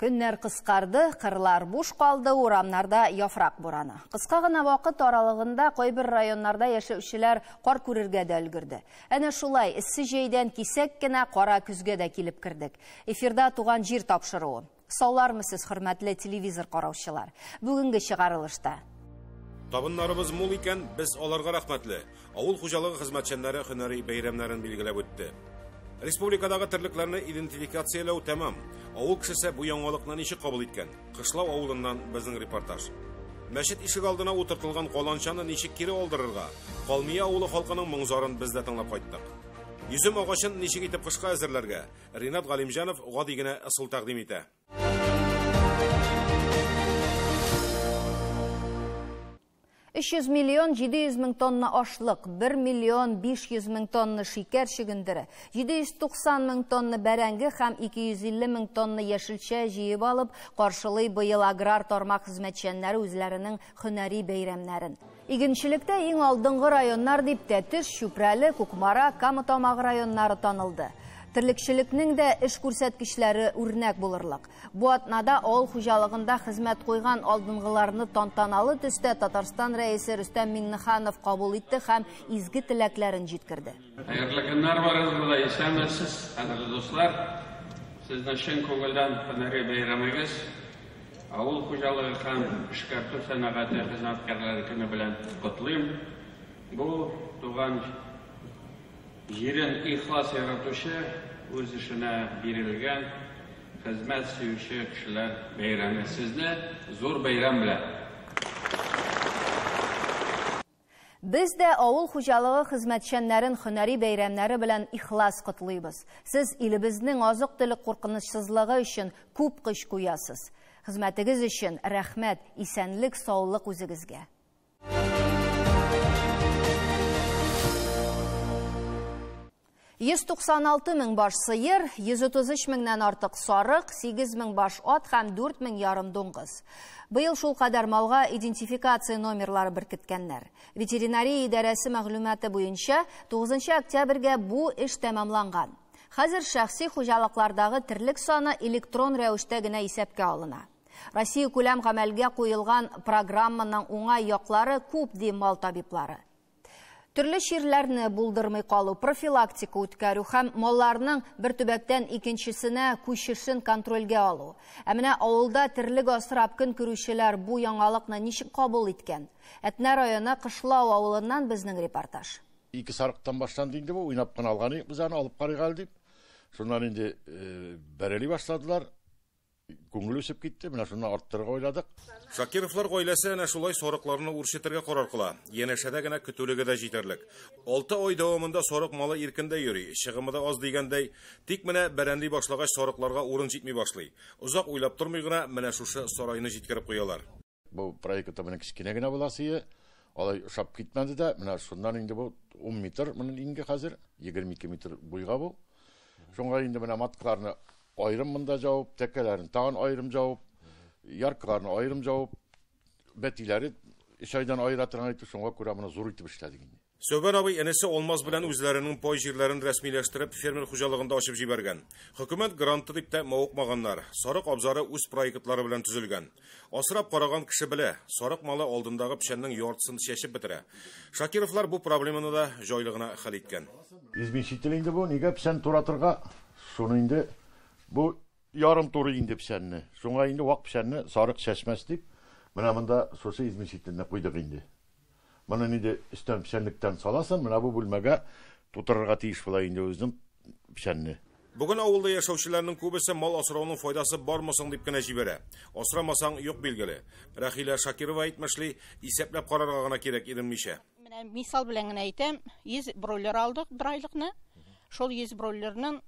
Көннәр кыскарды, кырлар буш калды, урамнарда яфрак бураны. Кыска гына вакыт аралыгында кайбер районнарда яшәүчеләр кар күрергә дә өлгерде. Әнә шулай эссе җәйдән кисәк кенә кара көзгә дә килеп кердек. Эфирда «Туган җир» тапшыруы. Саулармысыз, хөрмәтле телевизор караучылар. Бүгенге чыгарылышта. Табыннарыбыз мул икән, без аларга рәхмәтле. Авыл хуҗалыгы хезмәтчәннәре һөнәри бәйрәмнәрен билгеләп үтте. Республикадагы терлекләрне идентификацияләү тәмам. Авыл кешесе бу яңалыкны ничек кабул иткән? Кышлау авылыннан безнең репортаж. Мәчет ишек алдына утыртылган каланчаны ничек кире алдырырга? Калмия авылы халкының моң-зарын без дә тыңлап кайттык. Йөзем агачын ничек итеп кышка әзерләргә? Ринат Галимҗанов гади генә ысул тәкъдим итә. 300 миллион 700 мең тонна ашлык, 1 миллион 500 мең тонна шикәр чөгендере, 790 мең тонна бәрәңге һәм 250 мең тонна яшелчә җыеп алып, каршылый быел аграр тармак хезмәтчәннәре үзләренең һөнәри бәйрәмнәрен. Игенчелектә иң алдынгы районнар дип Тәтеш, Чүпрәле, Кукмара, Кама Тамагы районнары танылды. Терлекчелекнең дә эш күрсәткечләре үрнәк булырлык. Бу атнада авыл хуҗалыгында хезмәт куйган алдынгыларны тантаналы төстә Татарстан Рәисе Рөстәм Миңнеханов кабул итте һәм изге теләкләрен җиткерде. Хәерле көннәр барыгызга да, исәнмесез, кадерле дуслар. Сезне чын күңелдән һөнәри бәйрәмегез, авыл хуҗалыгы һәм эшкәртү сәнәгате хезмәткәрләре көне белән котлыйм. Бу туган җирен ихлас яратучы, үз эшенә бирелгән, хезмәт сөюче кешеләр бәйрәме. Сезне зур бәйрәм белән. Без дә авыл хуҗалыгы хезмәтчәннәрен һөнәри бәйрәмнәре белән ихлас котлыйбыз. Сез илебезнең азык-төлек куркынычсызлыгы өчен күп көч куясыз. Хезмәтегез өчен рәхмәт, исәнлек, саулык үзегезгә. 196 мең баш сыер, 133 меңнән артык сарык, 8 мең баш ат һәм 4 мең ярым дуңгыз. Быел шул кадәр малга идентификация номерлары беркеткәннәр. Ветеринария идарәсе мәгълүматы буенча 9 октябрьгә бу эш тәмамланган. Хәзер шәхси хуҗалыклардагы терлек саны электрон рәвештә генә исәпкә алына. Россия күләм гамәлгә куелган программаның уңай яклары күп, ди мал табиблары. Төрле чирләрне булдырмый калу, профилактика үткәрү һәм малларның бер төбәктән икенчесенә күчешен контрольгә алу. Ә менә авылда терлек асрап көн күрүчеләр бу яңалыкны ничек кабул иткән? Әтнә районы Кышлау авылыннан безнең репортаж. Ике сарыктан башланды инде бу, уйнап кына алган идек без аны, алып карыйк әле дип. Шуннан инде бәрәли башладылар. Күңел үсеп китте, менә шуннан арттырырга уйладык. Шакировлар гаиләсе әнә шулай сарыкларны үрчетергә карар кыла. Янәшәдә генә көтүлеге дә җитәрлек. 6 ай дәвамында сарык малы иркендә йөри, чыгымы да аз дигәндәй. Тик менә бәрәнли башлагач сарыкларга урын җитми башлый. Озак уйлап тормый гына менә шушы сарайны җиткереп куялар. Бу проектта менә кечкенә генә буласы, алай ошап китмәде дә, менә шуннан инде бу 10 метр, моның инде хәзер 22 метр буйга бу. Шуңа инде менә маткаларны айрым монда җавып, тәкәләрен тагын айрым җавып, яркаларны айрым җавып, бәтиләре өч айдан айыра торган итеп, шуңа күрә моны зур итеп эшләдек инде. Сәүбән абый энесе Алмаз белән үзләренең пай җирләрен рәсмиләштереп, фермер хуҗалыгында ачып җибәргән. Хөкүмәт гранты дип тә мавыкмаганнар. Сарык абзары үз проектлары белән төзелгән. Асрап караган кеше белә, сарык малы алдындагы печәннең яртысын чәчеп бетерә. Шакировлар бу проблеманы да җайлы гына хәл иткән. Измешитель инде бу, нигә печән туратырга? Шуны инде бу ярым туры инде печәнне. Шуңа инде вак печәнне сарык чәчмәс дип, менә монда шушы измешительне куйдык инде. Моны инде өстән печәнлектән саласың, менә бу бүлмәгә тутырырга тиеш була инде үзенең печәнне. Бүген авылда яшәүчеләрнең күбесе мал асрауның файдасы бармы соң дип кенә җибәрә. Асрамасаң юк билгеле. Рәхилә Шакирова әйтмешли, исәпләп карарга гына кирәк иренмичә. Менә мисал белән генә әйтәм, 100 бройлер алдык бер айлыкны. Шул 100 бройлерның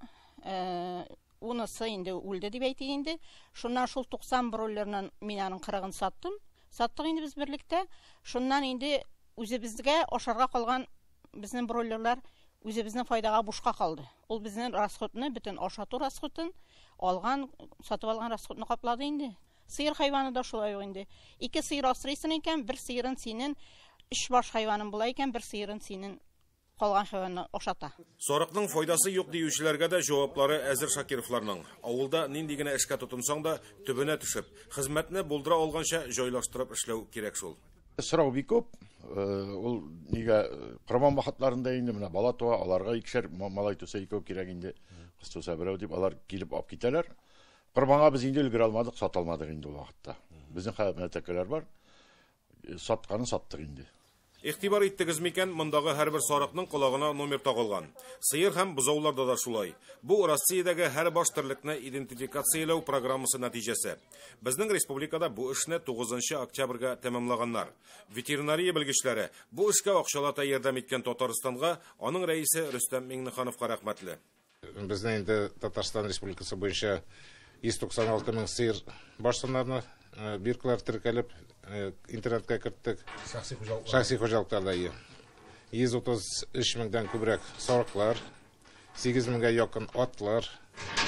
унысы инде үлде дип әйтик инде. Шуннан шул 90 бройлерның мин аның 40-ын саттым. Саттык инде без берлектә. Шуннан инде үзебезгә ашарга калган безнең бройлерлар үзебезнең файдага бушка калды. Ул безнең расходны, бөтен ашату расходын, алган, сатып алган расходны каплады инде. Сыер хайваны да шулай ук инде. 2 сыер асрыйсың икән, бер сыерын синең 3 баш хайваның була икән, бер сыерын синең Калган хайванны ашата. Сарыкның файдасы юк диючеләргә дә җаваплары әзер Шакировларның. Авылда нинди генә эшкә тотынсаң да, төбенә төшеп, хезмәтне булдыра алганча җайлаштырып эшләү кирәк шул. Сорау бик күп. Ул нигә корбан вакытларында инде менә бала туа, аларга икешәр малай туса икәү кирәк инде, кыз туса берәү дип алар килеп алып китәләр. Корбанга без инде өлгерә алмадык, сата алмадык инде ул вакытта. Безнең хәзер менә тәкәләр бар. Сатканын саттык инде. Игътибар иттегез микән, мондагы һәрбер сарыкның колагына номер тагылган. Сыер һәм бозауларда да шулай. Бу Россиядәге һәр баш терлекне идентификацияләү программасы нәтиҗәсе. Безнең республикада бу эшне 9 октябрьгә тәмамлаганнар. Ветеринария белгечләре бу эшкә акчалата ярдәм иткән Татарстанга, аның рәисе Рөстәм Миңнехановка рәхмәтле. Безнең инде Татарстан Республикасы буенча 196 мең сыер баш саннарына биркалар теркәлеп интернетка керттек. Шәхси хуҗалыкларда 133 меңдән күбрәк сарыклар, 8 меңгә якын атлар,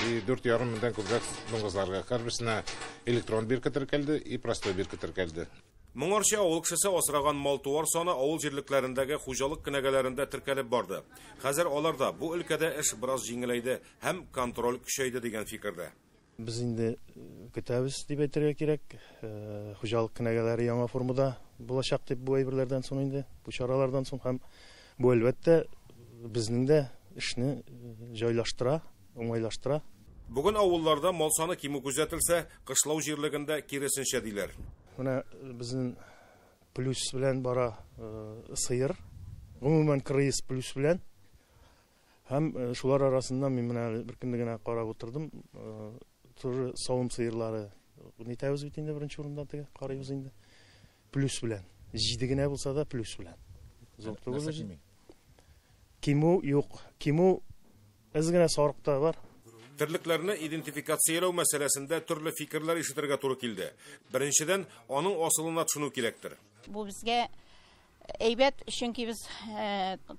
4,5 меңдән күбрәк дуңгызларга. Һәрберсенә электрон бирка теркәлде и простой бирка теркәлде. Моңарчы авыл кешесе асраган мал-туар саны авыл җирлекләрендәге хуҗалык кенәгәләрендә теркәлеп барды. Хәзер аларда бу өлкәдә эш бераз җиңеләйде һәм контроль көчәйде дигән фикердә. Без инде көтәбез дип әйтергә кирәк. Хуҗалык кенәгәләре яңа формада булачак дип бу әйберләрдән соң инде, бу чаралардан соң һәм бу әлбәттә безнең дә эшне җайлаштыра, уңайлаштыра. Бүген авылларда мал саны кимү күзәтелсә, кышлау җирлегендә киресенчә диләр. Менә безнең плюс белән бара сыер, гомумән крыс плюс белән. Һәм шулар арасыннан мин менә бер көнне генә карап утырдым. Тоже савым сыерлары нитәбез бит инде беренче урында теге карыйбыз инде. Плюс белән. 7 генә булса да плюс белән. Зур түгел. Кимү юк. Кимү әз генә сарыкта бар. Терлекләрне идентификацияләү мәсьәләсендә төрле фикерләр ишетергә туры килде. Беренчедән, аның асылына төшенү кирәктер. Бу безгә әйбәт, чөнки без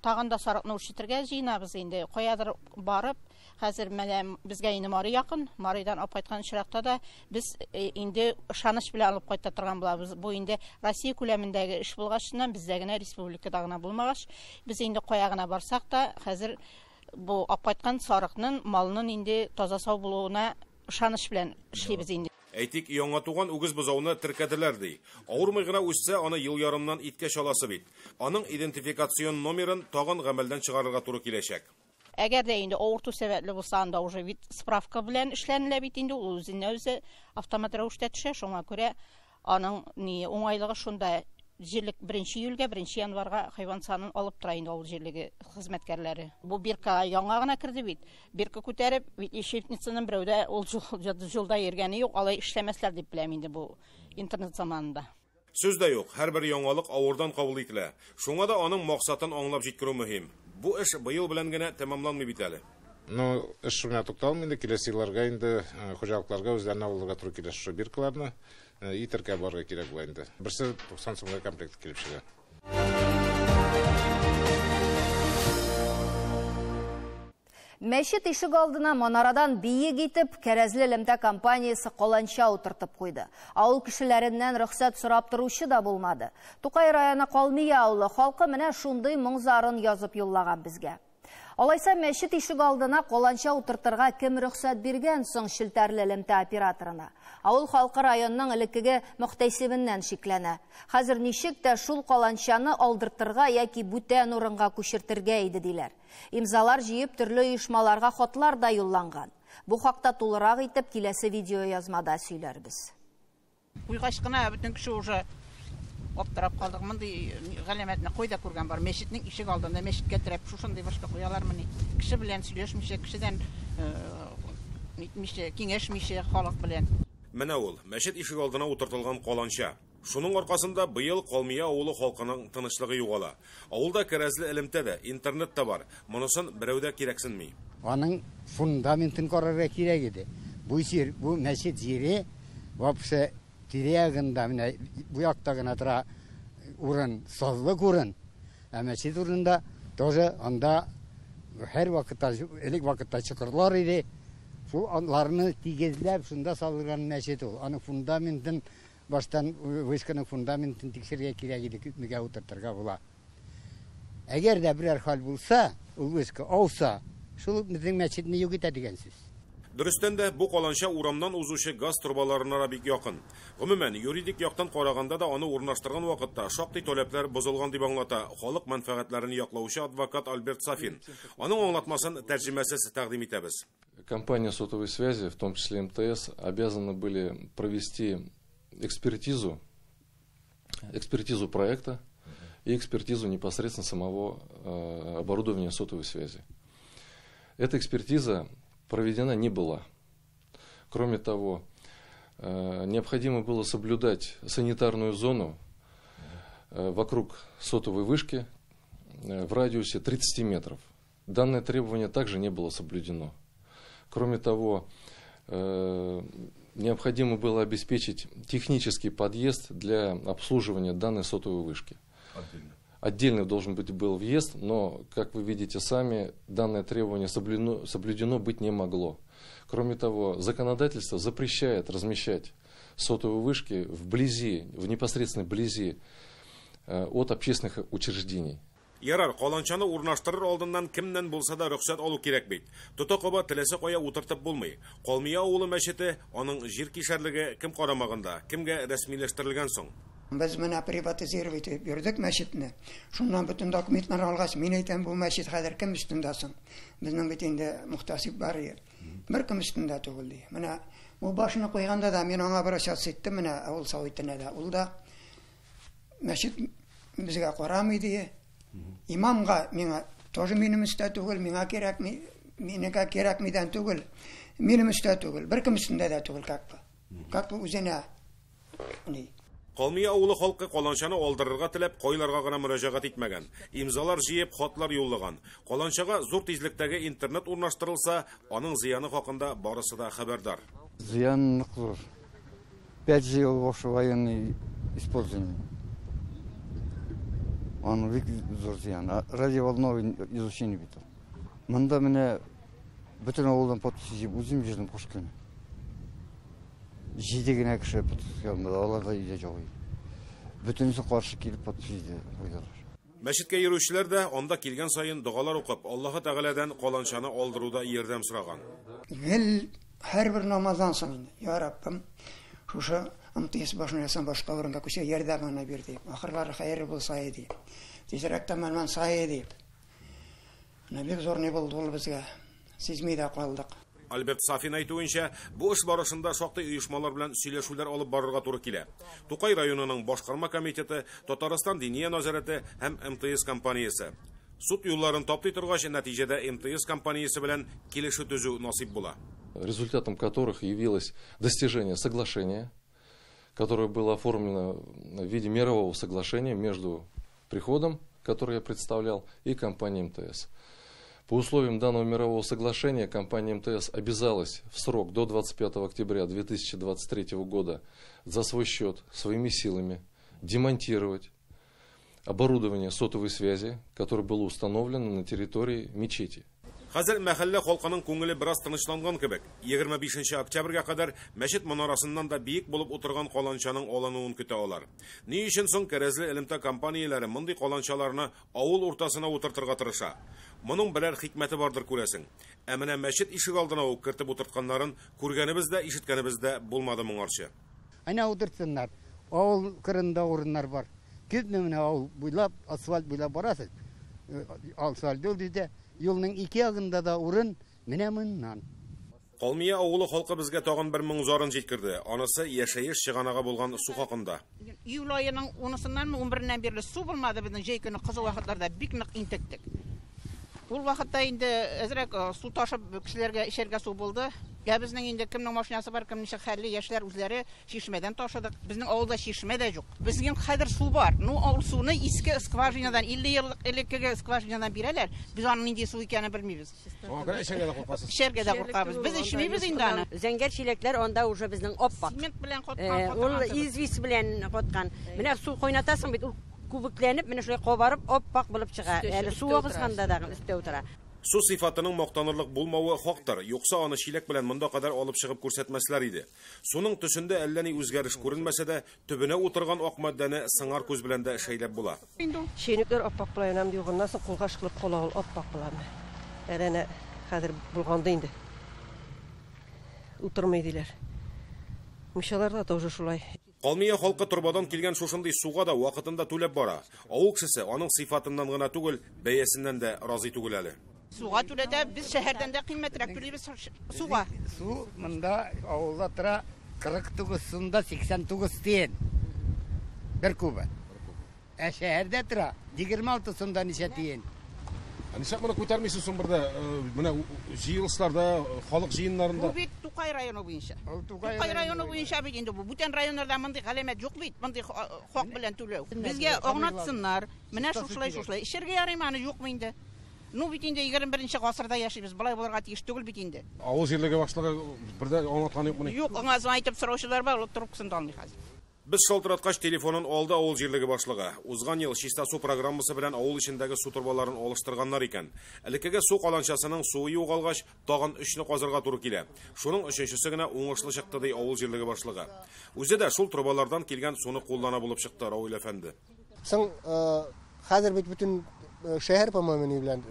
тагын да сарыкны үрчетергә җыенабыз инде. Каядыр барып, хәзер менә безгә инде Мари якын, Маридан алып кайткан очракта да без инде ышаныч белән алып кайта торган булабыз. Бу инде Россия күләмендәге эш булгачыннан, бездә генә республикада гына булмагач, без инде кая гына барсак та, хәзер бу алып кайткан сарыкның, малның инде таза сау булуына ышаныч белән эшлибез инде. Әйтик, яңа туган үгез бозауны теркәделәр ди. Авырмый гына үссә, аны ел ярымнан иткә чаласы бит. Аның идентификацион номерын тагын гамәлдән чыгарырга туры киләчәк. Әгәр дә инде авырту сәбәпле булса, анда уже вид справка белән эшләнелә бит инде, ул үзенә үзе автомат рәвештә төшә. Шуңа күрә аның ни уңайлыгы шунда: җирлек 1 июльгә, 1 январьга хайван санын алып тора инде авыл җирлеге хезмәткәрләре. Бу бирка яңа гына керде бит. Бирка күтәреп, ветлечебницаның берәүдә ул юлда йөргәне юк, алай эшләмәсләр дип беләм инде бу интернет заманында. Сүз дә юк, һәрбер яңалык авырдан кабул ителә. Шуңа да аның максатын аңлап җиткерү мөһим. Бу эш быел белән генә тәмамланмый бит әле. Ну, эш шуңа тукталмый инде, киләсе елларга инде хуҗалыкларга үзләренә алырга туры килә шушы биркаларны. И теркәп барырга кирәк була инде. Берсе 90 сумга комплект килеп чыга. Мәчет ишек алдына манарадан биек итеп кәрәзле элемтә компаниясе каланча утыртып куйды. Авыл кешеләреннән рөхсәт сорап торучы да булмады. Тукай районы Калмия авылы халкы менә шундый моң-зарын язып юллаган безгә. Алайса мәчет ишек алдына каланча утыртырга кем рөхсәт биргән соң челтәрле элемтә операторына? Авыл халкы районның элеккеге мөхтәсибеннән шикләнә. Хәзер ничек тә шул каланчаны алдыртырга яки бүтән урынга күчертергә иде диләр. Имзалар җыеп төрле оешмаларга хатлар да юлланган. Бу хакта тулырак итеп киләсе видео язмада сөйләрбез. Куйгач кына бөтен кеше уже аптырап калдык. Мондый галәмәтне кайда күргән бар? Мәчетнең ишек алдында мәчеткә терәп шушындый башка куялармыни? Кеше белән сөйләшмичә, кешедән нитмичә, киңәшмичә халык белән. Менә ул мәчет ишек алдына утыртылган каланча. Шуның аркасында быел Калмия авылы халкының тынычлыгы югала. Авылда кәрәзле элемтә дә, интернет та бар. Монысын берәү дә кирәксенми. Аның фундаментын карарга кирәк иде. Бу җир, бу мәчет җире вообще тирә-ягында менә бу якта гына тора урын, сазлык урын. Ә мәчет урынында тоже анда һәр вакытта, элек вакытта чокырлар иде. Шул аларны тигезләп шунда салынган мәчет ул. Аның фундаментын баштан вышканың фундаментын тикшерергә кирәк иде, күпмегә утыртырга була. Әгәр дә берәр хәл булса, ул вышка ауса, шул безнең мәчетне юк итә дигән сүз. Дөрестән дә, бу каланча урамнан узучы газ торбаларына да бик якын. Гомумән, юридик яктан караганда да аны урнаштырган вакытта шактый таләпләр бозылган дип аңлата халык мәнфәгатьләрен яклаучы адвокат Альберт Сафин. Аның аңлатмасын тәрҗемәсез тәкъдим итәбез. Компания сотовой связи, в том числе МТС, обязаны были провести экспертизу проекта и экспертизу непосредственно самого оборудования сотовой связи. Эта экспертиза проведена не была. Кроме того, необходимо было соблюдать санитарную зону вокруг сотовой вышки в радиусе 30 метров. Данное требование также не было соблюдено. Кроме того, необходимо было обеспечить технический подъезд для обслуживания данной сотовой вышки. Отдельно. Отдельно должен быть был въезд, но, как вы видите сами, данное требование соблюдено быть не могло. Кроме того, законодательство запрещает размещать сотовые вышки вблизи, в непосредственной близи от общественных учреждений. Ярар, каланчаны урнаштырыр алдыннан кемнән булса да рөхсәт алу кирәк бит. Тота каба теләсә кая утыртып булмый. Калмия авылы мәчете, аның җир кишәрлеге кем карамагында, кемгә рәсмиләштерелгән соң? Без менә приватизировать итеп йөрдек мәчетне. Шуннан бөтен документлар алгач, мин әйтәм, бу мәчет хәзер кем өстендә соң? Безнең бит инде мөхтәсиб бар. Бер кем өстендә түгел ди. Менә бу башны куйганда да мин аңа обращаться иттем, менә авыл советына да. Ул да мәчет безгә карамый ди. Имамга миңа тоже минем өстә түгел, миңа кирәкми, минегә кирәкмидән түгел. Минем өстә түгел, бер кем өстендә дә түгел, как бы. Как бы үзенә ни. Калмия авылы халкы каланчаны алдырырга теләп кайларга гына мөрәҗәгать итмәгән. Имзалар җыеп, хатлар юллаган. Каланчага зур тизлектәге интернет урнаштырылса, аның зыяны хакында барысы да хәбәрдар. Зыян нык зур. 5 ел вообще военный использование. Аның бик зур зыян. Радиоволновый излучение бит. Монда менә бөтен авылдан подпись җыеп үзем җыйдым кыш көне. 7 генә кеше подпись алмады, алар да өйдә юк иде. Бөтенесе каршы килеп подпись куйдылар. Мәчеткә йөрүчеләр дә анда килгән саен догалар укып, Аллаһы Тәгаләдән каланчаны алдыруда ярдәм сораган. Гел һәрбер намаздан соң инде, я Раббым, шушы МТС башын башка урынга күчә ярдәмеңне бир дип, ахырлары хәерле булса иде дип, тизрәк тәмамланса иде дип. Менә бик зур ни булды ул безгә. Сизми дә калдык. Альберт Сафин әйтүенчә, бу эш барышында шактый оешмалар белән сөйләшүләр алып барырга туры килә. Тукай районының башкарма комитеты, Татарстан Диния нәзарәте һәм МТС компаниясе. Суд юлларын таптый торгач, нәтиҗәдә МТС компаниясе белән килешү төзү насыйп була. Результатом которых явилось достижение соглашения, которое было оформлено в виде мирового соглашения между приходом, который я представлял, и компанией МТС. По условиям данного мирового соглашения компания МТС обязалась в срок до 25 октября 2023 года за свой счет, своими силами демонтировать оборудование сотовой связи, которое было установлено на территории мечети. Хәзер мәхәллә халкының күңеле бераз тынычланган кебек. 25 октябрьгә кадәр мәчет манарасыннан да биек булып утырган каланчаның алынуын көтә алар. Ни өчен соң кәрәзле элемтә компанияләре мондый каланчаларны авыл уртасына утыртырга тырыша? Моның берәр хикмәте бардыр күрәсең. Ә менә мәчет ишек алдына ук кертеп утыртканнарын күргәнебез дә, ишеткәнебез дә булмады моңарчы. Әнә утыртсыннар. Авыл кырында урыннар бар. Күпме менә авыл буйлап, асфальт буйлап барасыз. Асфальт юл диде. Юлның ике ягында да урын менә моннан. Калмия авылы халкы безгә тагын бер моң зарын җиткерде. Анысы яшәеш чыганагы булган су хакында. Июль аеның 10-сыннан 11-ннән бирле су булмады безнең җәй көне кызу вакытларда бик нык интектек. Ул вакытта инде әзрәк су ташып кешеләргә эчәргә су булды. Я безнең инде кемнең машинасы бар, кем ничек хәлле яшьләр үзләре чишмәдән ташыдык. Безнең авылда чишмә дә юк. Безнең хәзер су бар. Ну, ул суны иске скважинадан 50 еллык элеккеге скважинадан бирәләр. Без аның нинди су икәнен белмибез. Эчәргә дә куркасыз. Эчәргә дә куркабыз. Без эчмибез инде аны. Зәңгәр чиләкләр анда уже безнең аппак. Цемент белән каткан. Ул известь белән каткан. Менә су кайнатасың бит, ул күбекләнеп, менә шулай кабарып, аппак булып чыга. Әле су агызганда да өстә утыра. Су сыйфатының мактанырлык булмавы хактыр, юкса аны чиләк белән монда кадәр алып чыгып күрсәтмәсләр иде. Суның төсендә әллә ни үзгәреш күренмәсә дә, төбенә утырган ак матдәне сыңар күз белән дә шәйләп була. Чәйнекләр аппак була, янам юганнан соң кулга ышкылып кала ул аппак була. Әле әнә хәзер булганды инде. Утырмый диләр. Мунчаларда тоже шулай. Калмия халкы торбадан килгән шушындый суга да вакытында түләп бара. Авыл кешесе аның сыйфатыннан гына түгел, бәясеннән дә разый түгел әле. Суга түләтә, без шәһәрдән дә кыйммәтрәк түлибез суга. Су монда авылда тора 49 сумда 89 тиен. Бер кубы. Ә шәһәрдә тора 26 сумда ничә тиен. Нишләп моны күтәрмисез соң бердә, менә җыелышларда, халык җыеннарында? Бу бит Тукай районы буенча. Тукай районы буенча бит инде бу. Бүтән районнарда мондый галәмәт юк бит, мондый хак белән түләү. Безгә аңлатсыннар. Менә шушылай шушылай. Эчәргә ярыймы аны, юкмы инде? Ну бит инде 21 гасырда яшибез. Болай булырга тиеш түгел бит инде. Авыл җирлеге башлыгы бер дә аңлаткан юкмыни? Юк, аңа айтып сораучылар бар, ул трубкасын да алмый хәзер. Без шалтыраткач телефонын алды авыл җирлеге башлыгы. Узган ел чиста су программасы белән авыл эчендәге су торбаларын алыштырганнар икән. Элеккеге су каланчасының суы югалгач, тагын 3-не казырга туры килә. Шуның өченчесе генә уңышлы чыкты ди авыл җирлеге башлыгы. Үзе дә шул торбалардан килгән суны куллана булып чыкты Равил әфәнде. Соң хәзер бит бөтен шәһәр, по-моему, ни белән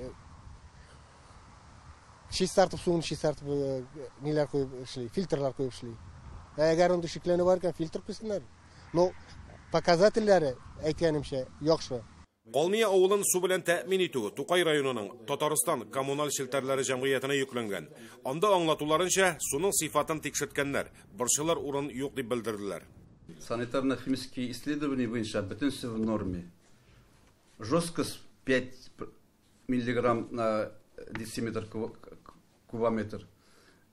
чистартып суын чистартып ниләр куеп эшли, фильтрлар куеп эшли. Әгәр анда шикләнү бар икән, фильтр куйсыннар. Но показательләре, әйткәнемчә, яхшы. Калмия авылын су белән тәэмин итү Тукай районының Татарстан коммуналь челтәрләре җәмгыятенә йөкләнгән. Анда аңлатуларынча, суның сыйфатын тикшерткәннәр, борчылыр урын юк дип белдерделәр. Санитарно-химические исследования буенча бөтенесе в норме. Жесткость 5 миллиграмм на дециметр кубометр.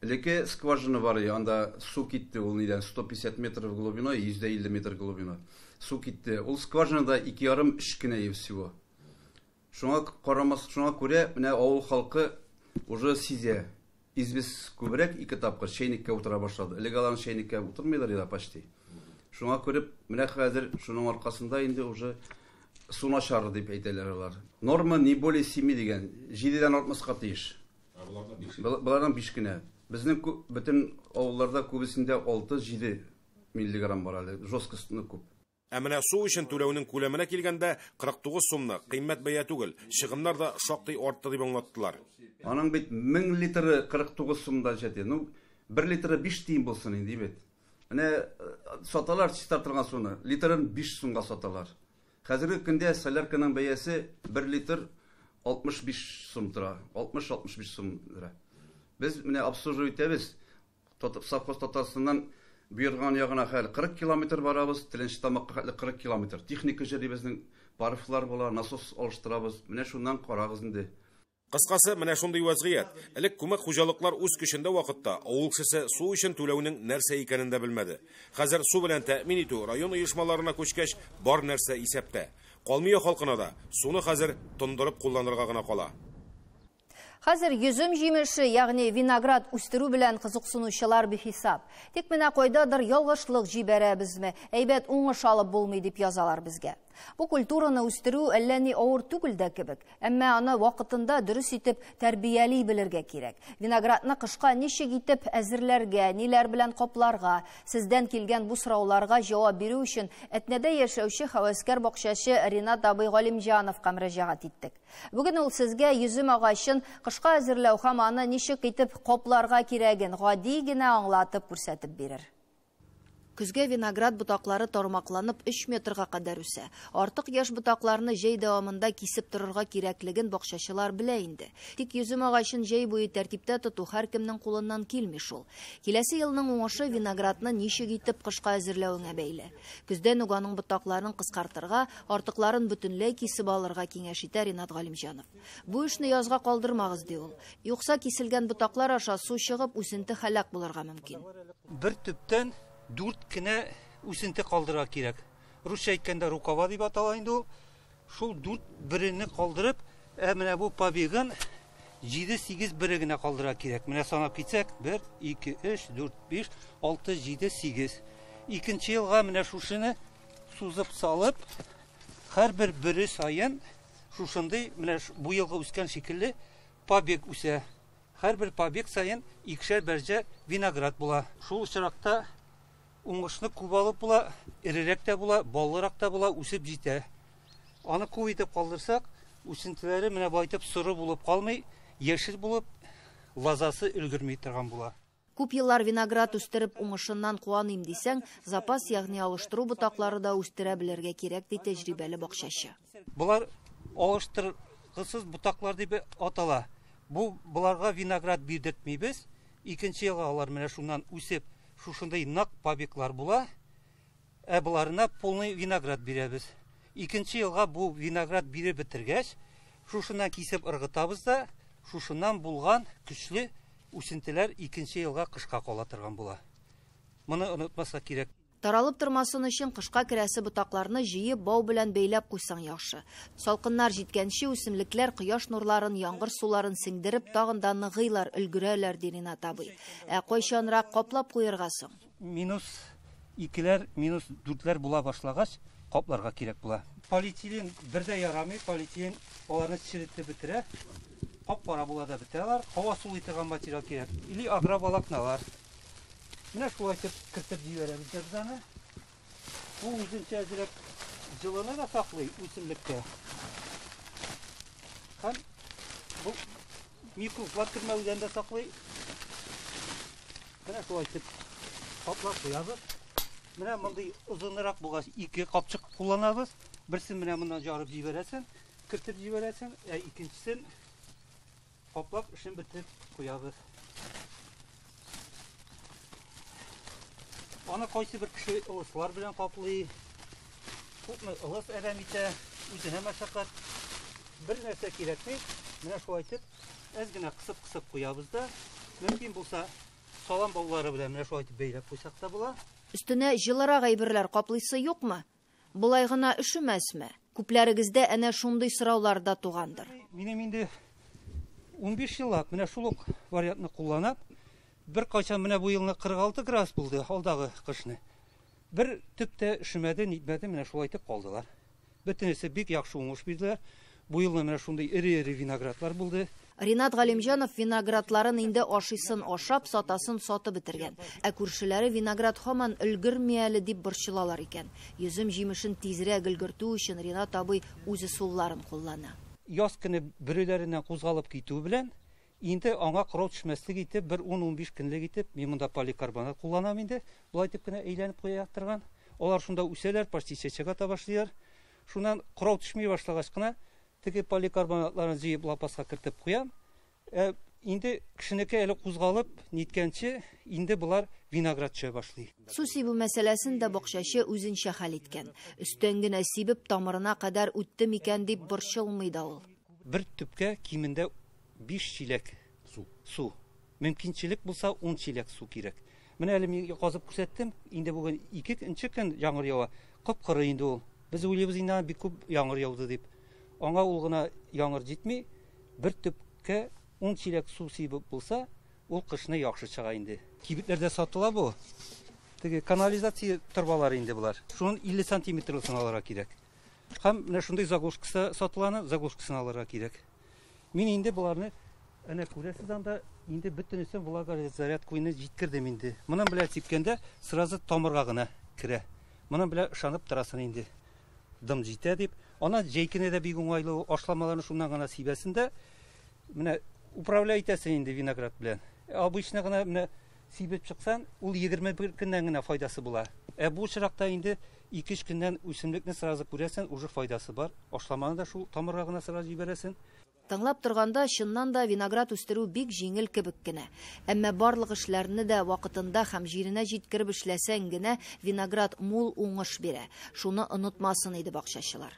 Элекке скважина бар, анда су китте, ул нидән 150 метров глубина, 150 метр глубина. Су китте. Ул скважинада 2,5-3 кенә всего. Шуңа карамас, шуңа күрә менә авыл халкы уже сизә. Известь күбрәк 2 тапкыр чәйнеккә утыра башлады. Элек алар чәйнеккә утырмыйлар иде почти. Шуңа күреп, менә хәзер шуның аркасында инде уже су начар дип әйтәләр алар. Норма не более 7 дигән, 7-дән артмаска тиеш. Болардан 5 кенә. Безнең бөтен авылларда күбесендә 6-7 миллиграмм бар әле, жесткостны күп. Ә менә су өчен түләүнең күләменә килгәндә 49 сумны кыйммәт бәя түгел, чыгымнар да шактый артты дип аңлаттылар. Аның бит 1000 литры 49 сумдан җитә. Ну, 1 литры 5 тиен булсын инде бит. Менә саталар чистартылган суны, литрын 5 сумга саталар. Хәзерге көндә солярканың бәясе 1 литр 65 сум тора, 60-65 сум тора. Без менә обслуживать итәбез. Совхоз Татарстаннан Бюрган ягына хәл 40 километр барабыз, Теләнче Тамакка хәтле 40 километр. Техника җыри безнең, парфлар була, насос алыштырабыз. Менә шуннан карагыз инде. Кыскасы, менә шундый вазгыять. Элек күмәк хуҗалыклар үз көчендә вакытта авыл кешесе су өчен түләүнең нәрсә икәнен дә белмәде. Хәзер су белән тәэмин итү район оешмаларына күчкәч, бар нәрсә исәптә. Калмия халкына да суны хәзер тондырып кулланырга гына кала. Хәзер йөзем җимеше, ягъни виноград үстерү белән кызыксынучылар бихисап. Тик менә кайдадыр ялгышлык җибәрәбезме, әйбәт уңыш алып булмый дип язалар безгә. Бу культураны үстерү әллә ни авыр түгел дә кебек, әмма аны вакытында дөрес итеп тәрбияли белергә кирәк. Виноградны кышка ничек итеп әзерләргә, ниләр белән капларга, сездән килгән бу сорауларга җавап бирү өчен Әтнәдә яшәүче һәвәскәр бакчачы Ринат абый Галимҗановка мөрәҗәгать иттек. Бүген ул сезгә йөзем агачын кышка әзерләү һәм аны ничек итеп капларга кирәген гади генә аңлатып күрсәтеп бирер. Көзгә виноград ботаклары тармакланып 3 метрга кадәр үсә. Артык яшь ботакларны җәй дәвамында кисеп торырга кирәклеген бакчачылар белә инде. Тик йөзем агачын җәй буе тәртиптә тоту һәркемнең кулыннан килми шул. Киләсе елның уңышы виноградны ничек итеп кышка әзерләвеңә бәйле. Көздән үк аның ботакларын кыскартырга, артыкларын бөтенләй кисеп алырга киңәш итә Ринат Галимҗанов. Бу эшне язга калдырмагыз, ди ул. Юкса киселгән ботаклар аша су чыгып, үсенте һәлак булырга мөмкин. Бер төптән 4 кенә үсенте калдырырга кирәк. Русча әйткәндә рукава дип атала инде ул. Шул 4 берене калдырып, ә менә бу побегын 7-8 бере генә калдырырга кирәк. Менә санап китсәк, 1, 2, 3, 4, 5, 6, 7, 8. Икенче елга менә шушыны сузып салып, һәрбер бере саен шушындый, менә бу елга үскән шикелле побег үсә. Һәрбер побег саен икешәр бәрҗә виноград була. Шул очракта уңышны күп алып була, эрерәк тә була, баллырак та була, үсеп җитә. Аны күп итеп калдырсак, үсентеләре менә болай итеп соры булып калмый, яшел булып, лозасы өлгерми торган була. Күп еллар виноград үстереп уңышыннан куаныйм дисәң, запас, ягъни алыштыру ботаклары да үстерә белергә кирәк, ди тәҗрибәле бакчачы. Болар алыштыргысыз ботаклар дип атала. Бу боларга виноград бирдертмибез. Икенче елга алар менә шуннан үсеп, шушындай нык побеглар була. Ә боларына полный виноград бирәбез. Икенче елга бу виноград биреп бетергәч, шушыннан кисеп ыргытабыз да, шушыннан булган көчле үсентеләр икенче елга кышка кала торган була. Моны онытмаска кирәк. Таралып тормасын өчен кышка керәсе ботакларны җыеп, бау белән бәйләп куйсаң яхшы. Салкыннар җиткәнче үсемлекләр кояш нурларын, яңгыр суларын сеңдереп, тагын да ныгыйлар, өлгерәләр, ди Ринат абый. Ә кайчанрак каплап куярга соң? Минус 2-ләр, минус 4-ләр була башлагач, капларга кирәк була. Полиэтилен бер дә ярамый, полиэтилен аларны черетеп бетерә. Кап-кара була да бетә алар. Һава сулый торган материал кирәк. Или агроволокналар. Менә шулай итеп кертеп җибәрәбез дә без аны. Бу үзенчә әзрәк җылыны да саклый үсемлеккә. Һәм бу микроблар кермәүдән дә саклый. Менә шулай итеп каплап куябыз. Менә мондый озынрак булгач ике капчык кулланабыз. Берсен менә моннан жарып җибәрәсең, кертеп җибәрәсең, ә икенчесен каплап эшен бетереп куябыз. Аны кайсы бер кеше ылыслар белән каплый, күпме ылыс әрәм итә, үзенә мәшәкать. Бер нәрсә кирәкми, менә шулай итеп әз генә кысып-кысып куябыз да, мөмкин булса салам баулары белән менә шулай итеп бәйләп куйсак та була. Өстенә җылырак әйберләр каплыйсы юкмы? Болай гына өшемәсме? Күпләрегездә әнә шундый сораулар да тугандыр. Минем инде 15 еллап менә шул ук вариантны кулланып, бер кайчан менә бу елны 46 градус булды алдагы кышны. Бер төп тә өшемәде, нитмәде, менә шулай итеп калдылар. Бөтенесе бик яхшы уңыш бирделәр. Бу елны менә шундый эре-эре виноградлар булды. Ринат Галимҗанов виноградларын инде ашыйсын ашап, сатасын сатып бетергән. Ә күршеләре виноград һаман өлгерми әле дип борчылалар икән. Йөзем җимешен тизрәк өлгертү өчен Ринат абый үз ысулларын куллана. Яз көне бөреләреннән кузгалып китү белән инде аңа кырау төшмәслек итеп бер 10-15 көнлек итеп мин монда поликарбонат кулланам инде. Болай итеп кенә әйләнеп куя торган. Алар шунда үсәләр, почти чәчәк ата башлыйлар. Шуннан кырау төшми башлагач кына теге поликарбонатларын җыеп лапаска кертеп куям. Инде кешенеке әле кузгалып ниткәнче, инде болар виноград төшә башлый. Су сибү мәсьәләсен дә бакчачы үзенчә хәл иткән. Өстән генә сибеп тамырына кадәр үтте микән дип борчылмый да ул. Бер төпкә кимендә 5 чиләк су. Мөмкинчелек булса 10 чиләк су кирәк. Менә әле мин казып күрсәттем, инде бүген икенче көн яңгыр ява. Кып-кыры инде ул. Без уйлыйбыз инде бик күп яңгыр яуды дип. Аңа ул гына яңгыр җитми. Бер төпкә 10 чиләк су сибеп булса, ул кышны яхшы чыга инде. Кибетләрдә сатыла бу. Теге канализация торбалары инде булар. Шунын 50 сантиметрлысын алырга кирәк. Һәм менә шундый заглушкасы сатыланы, заглушкасын алырга кирәк. Мин инде буларны әнә күрәсез анда, инде бөтенесен влагозарядкуйны җиткердем инде. Моның белән сипкәндә сразу тамырга гына керә. Моның белән ышанып торасың инде. Дым җитә дип. Ана җәйкенә дә бик уңайлы, ашламаларны шуннан гына сибәсен дә, менә управляй итәсең инде виноград белән. Обычно гына менә сибеп чыксаң, ул 21 көннән генә файдасы була. Ә бу очракта инде 2-3 көннән үсемлекне сразу күрәсең, уже файдасы бар. Ашламаны да шул тамырга гына сразу җибәрәсең. Тыңлап торганда, чыннан да виноград үстерү бик җиңел кебек кенә. Әмма барлык эшләрне дә вакытында һәм җиренә җиткереп эшләсәң генә виноград мул уңыш бирә. Шуны онытмасын иде бакчачылар.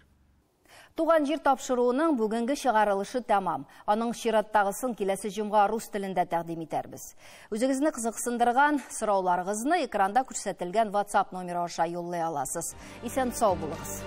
Туган җир тапшыруының бүгенге чыгарылышы тәмам. Аның чираттагысын киләсе җомга рус телендә тәкъдим итәрбез. Үзегезне кызыксындырган сорауларыгызны экранда күрсәтелгән WhatsApp номеры аша юллый аласыз. Исән сау булыгыз.